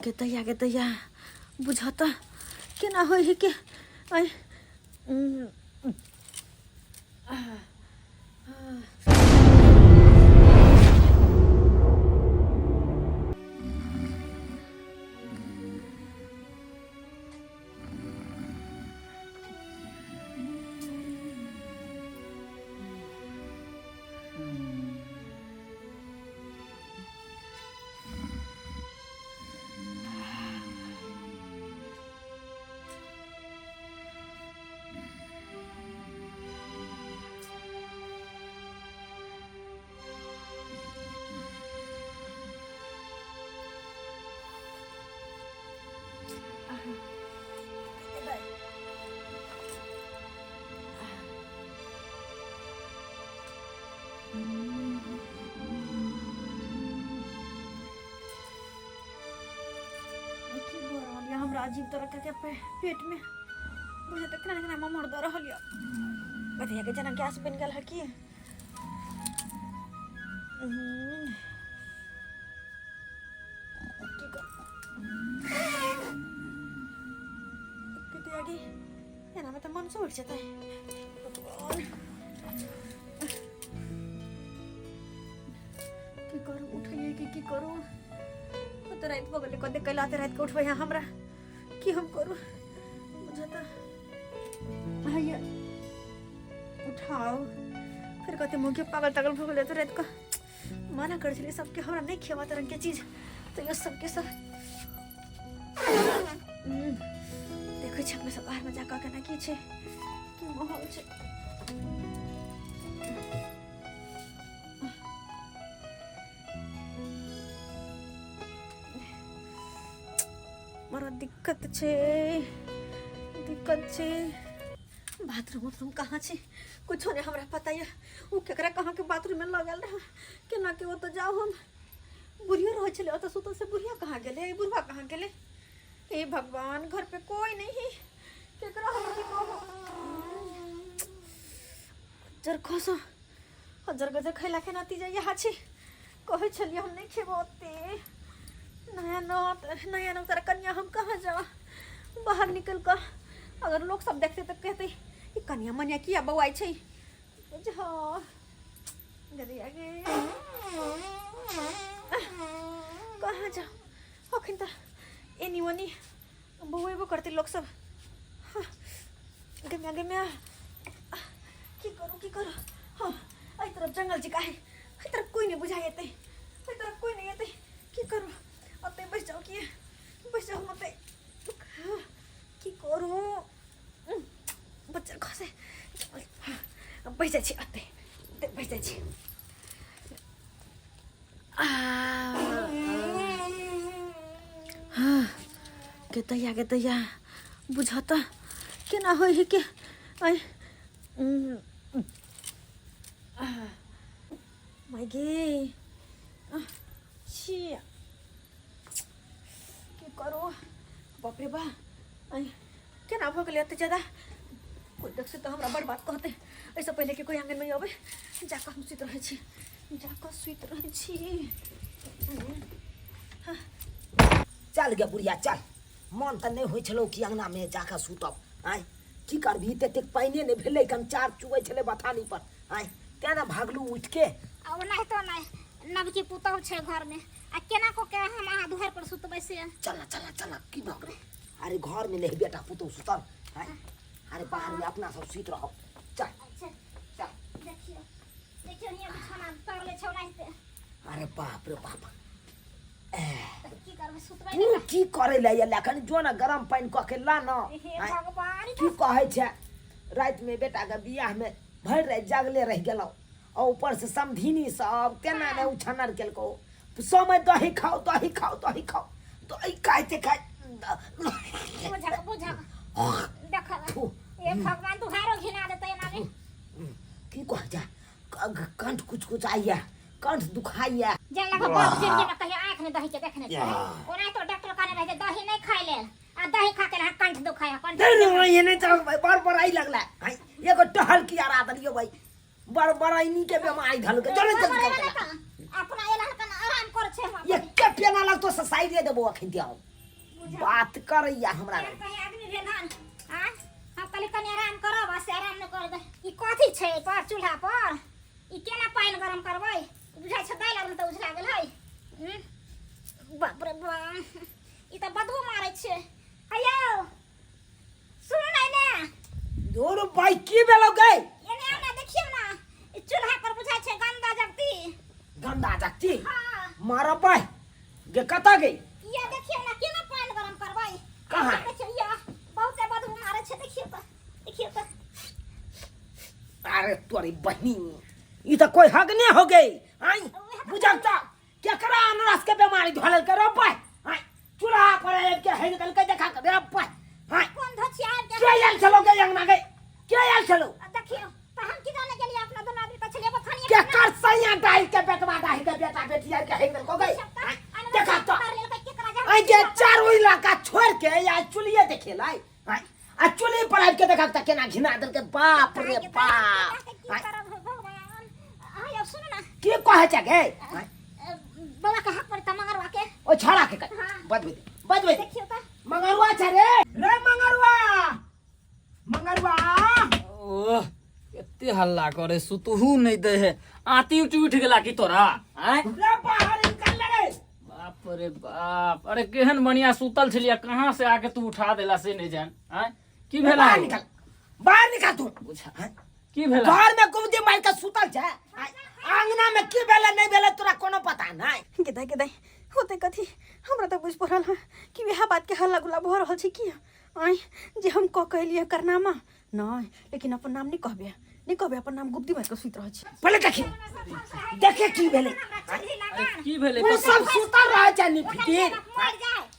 गे दैया गे दैया बुझऽ तऽ केना होइ है के आइ की भऽ रहल यऽ हमरा अजीब तरह के पेट में बुझे तऽ केना केना ममोर दऽ रहल यऽ कथी के जेना गैस बनि गेल है की। की कर कथी आगे एना में तऽ मन से उठि जेतै भगवान, की करू, उठैए कि की करू? तऽ राति भऽ गेलै, कते कैला तऽ राति के उठबै है हमरा? की हम करू बुझता हैया, उठाओ। फिर कहते मुँह के पागल तागल भऽ गेलै। तऽ राति के मना करै छलियै सबके, हमरा नहि खेबा तरंग के चीज, तैयो सबके सब। देखै छी अपने सब बाहरमे जाकऽ केना की छै, की माहौल छै। बड़ा दिक्कत छै, दिक्कत छै। बाथरूम उथरूम कहाँ छै? कुछो नहि हमरा पता यऽ। ओ केकरा कहाँ के बाथरूम में लऽ गेल रहै, केना के ओतऽ जाउ हम? बुढ़ियो रहै छलै ओतऽ सुतल, से बुढ़िया कहाँ गेलै? बुढ़वा कहाँ गेलै? हे भगवान, घर पे कोई नहीं है, केकरा हम की कहू? जर खसो हजर गजर खैला के नतीजा इएह छै। कहै छलियै हम नहि खेबो ओते। नया नौत, नया नौतर कनिया हम कहाँ जाउ बाहर निकल कऽ? अगर लोक सब देखतै तऽ कहतै ई कनिया मनिया किया बौआइ छै। बुझो गलिया गे, कहाँ जाउ? अखन तऽ एनी ओनी बौएबो करतै लोक सब। गे म्या, गे म्या, की करू, की करू? हाँ, एहि तरफ जंगल जी काहे, एहि तरफ कोई नहीं बुझाइ एतै, एहि तरफ कोई नहीं एतै। की करू? ओतै बैस जाउ की? बैस जाउ हम ओतै। की करू? बच्चा खसे, बैस जाइ छी ओतै, ओतै बैस जाइ छी। हाँ, के दैया गे दैया, बुझऽ तऽ केना होइ है के आइ माय गे। छी, की करू? बाप रे बा, आइ केना भऽ गेलै एते ज्यादा? कोइ देखतै तऽ हमरा बड़ बात कहतै। एहिसँ पहिले कि कोइ आङ्गनमे अबै, जाकऽ हम सुति रहै छी, जाकऽ सुति रहै छी। चल गे बुढ़िया चल। मन तऽ नहि होइ छलौ कि अङ्गनामे जाकऽ सुतब। आँय, की करबही, ततेक पानिए नहि भेलै, कंचार चुबै छलै बथानी पर। आँय, तेँ ने भागलू उठिके। आ ओनाहितो नहि नवकी पुतहु छै घरमे, आ केना कऽ के हम अहाँ दुआरि पर सुतबै से? चल ना, चल ना, चल ना। की भऽ गेलै? अरे घरमे नहि बेटा पुतहु सुतल? आँय, अरे बाहरमे अपना सब सुति रहब। चल। अच्छा। चल। देखियौ, देखियौ, हियाँ बिछौना तरले छै ओनाहिते। अरे बाप रे बाप। तऽ की करबै, सुतबै? तू की करै लए एलै अखन? जो ने गरम पानि कऽ के ला न। हे आँय, भगवान। की कहै छै, रातिमे बेटाके बियाहमे भरि राति जागले रहि गेलहुँ, आ ऊपर से समधिनी सब केना ने उछन्नर केलकौ। समय दही खाओ, दही खाओ, दही खाओ, दही खाइते खाइत बुझक बुझक देख। थू। हे भगवान, दुहारो घिना देतै एना मे। की कहै छै, कंठ कुछ कुछ आइया, कंठ दुखाइया। जेन लगा बाप जिंदगी में कहियो आंख में दही के देखने छै। ओना तो डॉक्टर कहने रहे जे दही नहीं खाय लेल, आ दही खा के रहा कंठ दुखाय कंठ। नहीं नहीं, ये नहीं चल भाई, बड़ बड़ाई लगला हाय। एगो टहल की आरा दलियो भाई, बड़ बड़ाई के बीमारी धल के चल जल्दी कर। अपना एला कन आराम कर छै हम। ये के पेना लगतो ससाई दे देबो अखन दियाओ। बात करैया हमरा केहन कहीं आदमी भेल हन आँय हम कहली कनि आराम करब आ से आराम नहि कर दे ई कथी छै एहि पर चूल्हा पर ई केना पानि गरम करबै बुझाइ छै दालि आर तऽ उझला गेल है बाप रे बाप ई तऽ बदबू मारै छै हेयौ सुनू ने ने दूर भाई की भेलो गई एने आउ ने देखियौ ने ई चूल्हा पर बुझाइ छै गंदा जगती गंदा जगती हाँ मारा भाई गे कतऽ गई ये देखियौ ने केना पानि गरम करबै कहाँ? देखियौ ये बहुते बदबू मारै छै देखियौ तऽ देखियौ तऽ अरे तोरी बहिनी ई तऽ कोई हक नहीं हो गई आई बुझल तऽ केकरा अनरस के बीमारी धोलल के रे भाई आई चूल्हा पर आबि के हेग देलकै देखा के रे भाई आई कोन धोछी आबि के के आयल छलो गे अंगना गे के आयल छलो आ देखियौ तऽ हम की जाने गेलियै अपना दुनू आदमी तऽ छलियै बथानिये के कर सैया डाल के बेटवा डाल के बेटा बेटी आर के हेग देलको गे आँय, देखा तो आई जे चारू इलाका छोड़ के या चुलिए देखे लाई आँय, आ चुली पर आबि के देखा त केना घिना देलकै बाप रे बाप की आँय, करब हे भगवान आय अब सुनू ना की कहै छै गे आँय, बाबा के हाथ पर त मंगरवा के ओ छड़ा के कर हाँ। बजबै दे बजबै दे देखियौ तऽ मंगरुआ छै रे रे मंगरुआ मंगरुआ ओह एते हल्ला करे सुतहू नहीं दे है आती उठी उठ गेला की तोरा आय रे बाहर निकल रे बाप रे बाप अरे केहन बढ़िया सुतल छलिया कहाँ से आके तू उठा देला से नहीं जान आय की भेला बाहर निकल बाहर निकल तू बुझा की भेला घर में गुमदी मार के सुतल छै आंगना में की भेलै नहीं भेलै तोरा कोनो पता नहीं गेदाइ गेदाइ होतै कथी हमरा तऽ बुझि पड़ल हँ कि वएह बातके हल्ला गुल्ला भऽ रहल छै की आँय जे हम कऽ के एलियै करनामा नहि लेकिन अपन नाम नहि कहबै नहि कहबै अपन नाम गुप्ती मारि कऽ सुति रहल छी पहिले देखी देखे की भेलै अरे की भेलै ओ सब सुतल रहै छै नि फिकिर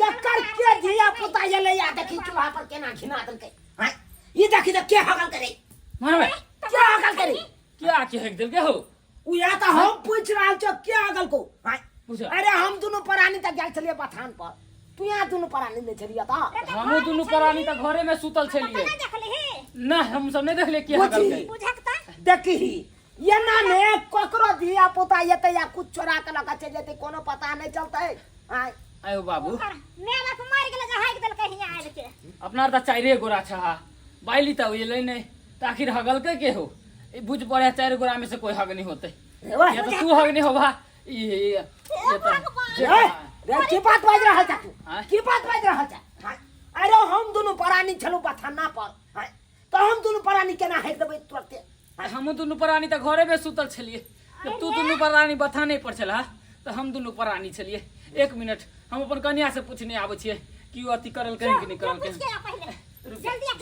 केकर के धिया पुता एलै आ देखी चूल्हा पर केना घिना देलकै आँय ई देखी तऽ के हगल करे मारबे के हगल करे क्या के हेक देलकै हो उहे तऽ हम पूछि रहल छियौ के हगल को आँय पूछ। अरे हम दुनू प्राणी तऽ गेल छलियै बथान पर तू यहाँ दुनू प्राणी नहि छलियै तऽ हमहूँ दुनू प्राणी तऽ घरे में सुतल छलियै ना हम सब नहीं देखले के बुझी। हगलकै देखी एना ने ककरो धिया पुता एतै या कुछ चोरा के लऽ के चलि जेतै कोनो पता नहि चलतै आँय आयो बाबू अपना तऽ चारिए गोरा छहा बाइली तऽ एलै नहि तऽ आखिर हगलकै के हो ई बुझ पड़े चारि गोरा में से कोई हग नहीं होते रे वाह। या तो तू हग नहीं होबा ई ये तो रे रे की बात बाजि रहल छा तू आँय? की बात बाजि रहल छा आँय? अरे हम दुनू प्राणी छलहुँ बथाना पर आँय? तऽ हम दुनू प्राणी केना हेक देबै तुरते हमहूँ दुनू प्राणी तऽ घरे में सुतल छलियै जब तू दुनू प्राणी बथाने पर छलहा तऽ हम दुनू प्राणी छलियै एक मिनट हम अपन कनिया से पूछने आबै छियै कि ओ अथी करलकै कि नहि करलकै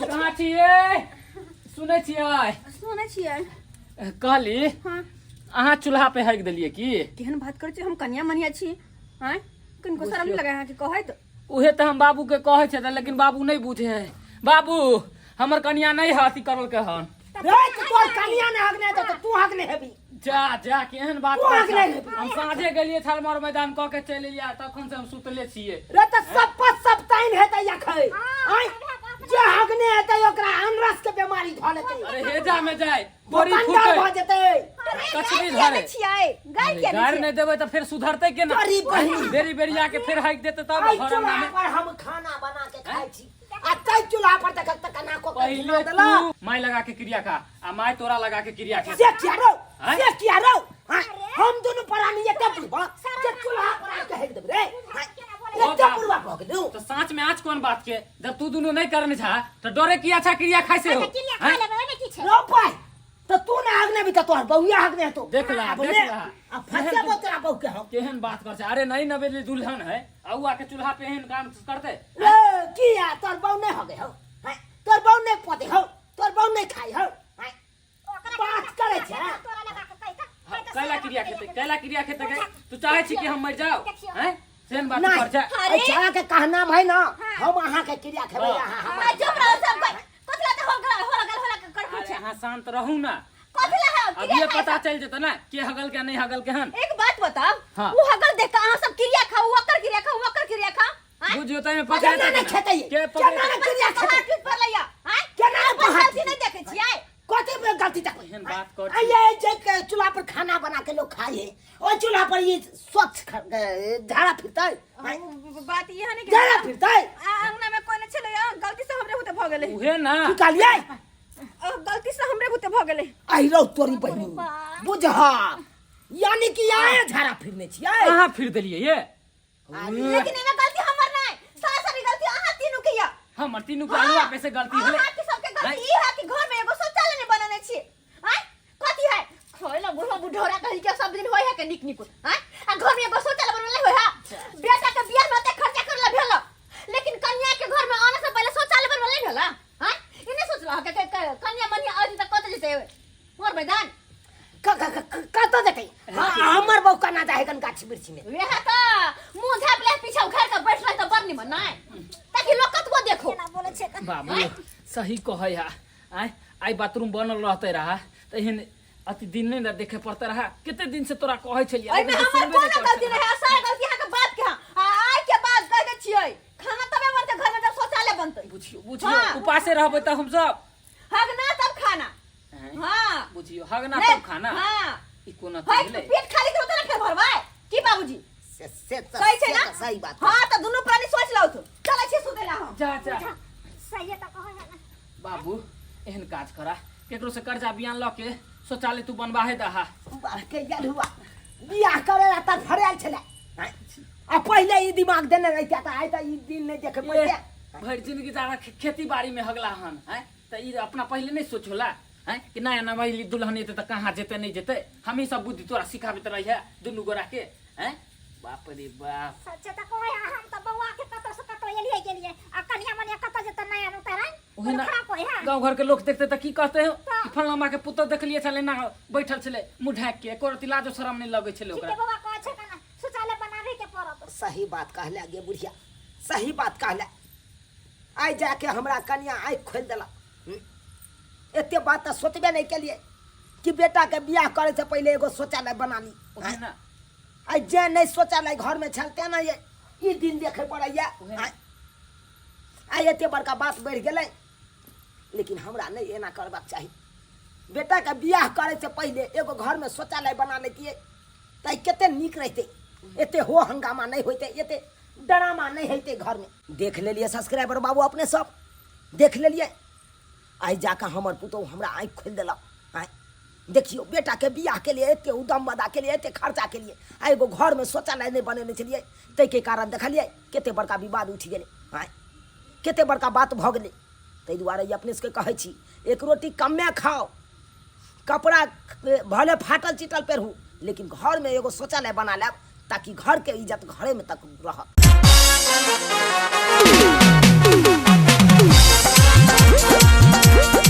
कहाँ छियै सुनै छियै सुनै छियै कहली हाँ अहाँ चूल्हा पे हगि देलियै की केहन बात करै छी हम कनिया मनिया छी आँय किनको शरम नहि लगै अहाँके कहैत उहे तऽ हम बाबू के कहै छै लेकिन बाबू नहि बुझे है बाबू हमर कनिया नहि है अथी करलकै हन रे तो तोर कनिया ने हगने हेतौ तऽ तू हगने हेबी जा जा केहन बात तू करै हगने छह? हेबी हम साँझे गेलियै थालमार मैदान कऽ के चलि एलियै आ तखन से हम सुतले छियै रे तऽ सब पर सब ताइन हेतै अखै आँय जे हगने हेतै ओकरा अनरस के बीमारी धऽ लेतै अरे हेजा में जाय बोरी बतंडर फूटे भऽ जेतै कचरी किया धरे दै छियै गाय किया दै गारि छियै नहि देबै तऽ फेर सुधरतै केना तोरी बहिन। बेरी बेरी आके फेर हाइक देतै तब एहि घर चूल्हा अंगना में पर हम खाना बना के खाइ छी आ तै चूल्हा पर देखत तऽ केना को के पहिले घिना देलक तू माय लगा के क्रिया खा आ माय तोरा लगा के क्रिया खा से किया रौ आँय? से किया रौ आँय? हम दुनू प्राणी एते बुढ़बा जे चूल्हा पर आबि के हेक देबै रे आँय? एते बुढ़बा भऽ गेलौ तो साँच में आँच कोन बात के जब तू दुनू नहीं करने छा तो डरे किया छा क्रिया खाइ से हो आँय? रौ पाइ तऽ तू ना हगने भी तऽ तोहर बहुआ हगने हेतौ देख ला, आब देख ने, ला। आ फंसेबो तोरा बहु के हम केहन बात कर छे अरे नहीं नवेली दुल्हन है आ उ आके चूल्हा पे एहन काम करते रे किया तोहर बहु नहीं हगे हौ हैं? तोहर बहु नहीं पते हौ तोहर बहु नहीं खाइ हौ हैं? बात करै छै कैला क्रिया खेते कैला क्रिया खेते गए तू चाहे छी कि हम मर जाओ हैं सेहन बात नहीं कर छे अरे छाड़ा के कहना है ना हम अहाँ के क्रिया खेबै हाँ। अहाँ हमर आ चुप रहो सब कोई कथला त हो गल हो गल हो गल कर अरे पूछे अहाँ शांत रहू ना कथला है अब क्रिया ये खाइ पता सब? चल जेतै ना के हगल के नहीं हगल के हन एक बात बताओ हाँ। वो हगल देख के अहाँ सब क्रिया खाओ ओकर क्रिया खाओ ओकर क्रिया खाओ आँय? बुझियो तै में पकड़े केना नहि खेतै के पकड़े केना नहि क्रिया पहाड़ खेतै टूट पड़लै या आँय? केना अपन पहाड़ गलती नहि देखै छियै कथी में गलती तक एहन बात कर आइए जे के चूल्हा पर खाना बना के लोग खाए है ओइ चूल्हा पर ये स्वच्छ झाड़ा फिरतै आ, उ बात इहे नहीं कि झाड़ा फिरतै आ अंगना में कोई नहीं छलै आ, गलती से हमरे होते भ गेलै उहे ना की कहलियै आ, गलती से हमरे होते भ गेलै आई रौ तोरी बहिनी बुझहा यानी कि आए झाड़ा फिरने छियै अहाँ फिर देलियै ये लेकिन एमे गलती हमर नहीं सारा सारी गलती अहाँ तीनू के या हमर तीनू के अलुआ पे से गलती भेलै अहाँ के सबके गलती ई है कि घर में एगो शौचालय नहीं बनने छी आय कथी है खोइला बुढ़वा बुढ़ौरा कहि के सब दिन होय है के निक निक आय आ घर में एगो शौचालय बनले होय है बेटा के बियाह में ओते खर्चा करला भेल लेकिन कन्या के घर में आने से पहले शौचालय बनवले नहीं भेल आय ई नहीं सोचला के कन्या मनिया आज तक कत जेते मोर मैदान कतऽ जेतै हाँ, हमर बहू केना जाए गन गाछी वृक्षी में वएह तऽ मुँह झाँप ले पीछा उखाड़ के बैठ रहे तऽ बड़ निमन नहि ताकि लोग कतबो देखो केना बोलै छै बाबू सही कहै हा आय आइ बाथरूम बनल रहते रहा तऽ एहन अति दिन नहि ने देखे पड़ते रहा कते दिन से तोरा कहै छलियै एहिमे लेकिन हमर सुनबे नहि कोनो गलती करै नहि है सारा गलती अहाँके बाप के है आ आइ के बाद कह दै छियै खाना तबे बनतै घर में जब शौचालय बनतै बुझियो बुझियो हाँ। उपासे रहबै तऽ हमसब हगना तब खाना आँय, हाँ बुझियो हगना नहीं, तब खाना हाँ ई कोना है भेलै पेट खाली करो तऽ फेर भरबै की बाबूजी से तऽ सही छै से ना तऽ सही बात हाँ तऽ दुनू प्राणी सोच लौ तू चलै छी सुतै ला हम जा जा सही तऽ कहै है ना बाबू एहन काज करा केकरो से कर्जा बियान लऽ के शौचालय तू बनवाहे दहा बाह के गेल हुआ बियाह करे ला तऽ फड़ायल छलै आँय? आ पहिले ई दिमाग देने रहिते तऽ आइ तऽ ई दिन नहि देखे पड़ते भरि जिंदगी जादा खेती बाड़ी में हगला हन हैं तऽ ई अपना पहिले नहि सोचला हैं कि नया नवेली दुल्हन एतै तऽ कहाँ जेतै नहि जेतै हमही सब बुद्धि तोरा सिखाबैत रहिए दुनू गोरा के हैं बाप रे बाप सच्चे तऽ कहै है हम तऽ बौआ के कतौ से कतौ एलियै गेलियै आ कनिया मनिया कतौ जेतै नया नुतरन ओहे ना खराब होय है गाँव घर के लोग देखते तऽ की कहते हो कि फलना माँ के पुतोह देखलिए छलै ना बैठल छलै मुँह ढाकि के एको रत्ती लाजो शरम नहि लगै छलै ठीके ओकरा बौआ कहै छै कना शौचालय बनाबे के पड़त सही बात कहले गे बुढ़िया सही बात कहले आइ जाके हमरा कनिया आँखि खोलि देलक एते बात तऽ सोचबे नहि केलियै कि बेटाके बियाह करे से पहिले एगो शौचालय बना ली ओहे ना आइ जे नहि शौचालय घरमे छल तेना ये ई दिन देखे पड़ैया ओहे ना। आइ आइ एते बड़का बात बढ़ि गेलै लेकिन हमरा नहि एना करबाक चाही बेटाके बियाह करे से पहिले एगो घरमे शौचालय बना लैतियै तऽ कते नीक रहितै एते हो हंगामा नहि होइतै एते ड्रामा नहि होइतै घरमे देख लेलियै सब्सक्राइबर बाबू अपने सब देख लेलियै आइ जाकऽ हमर पुतहु हमरा आँखि खोलि देलक आँय देखियौ बेटाके बियाहके लिए एते उदम बदा के लिए एते खर्चा के लिए आ एगो घरमे शौचालय नहि बनेने छलियै ताहिके कारण देखलियै कते बड़का विवाद उठि गेलै आँय कते बड़का बात भऽ गेलै ताहि दुआरे ई अपने सबके कहै छी एक रोटी कमे खाउ कपड़ा भले फाटल चिटल पेरहू लेकिन घरमे एगो शौचालय बना लेब ताकि घरके इज्जत घरेमे तक रहत।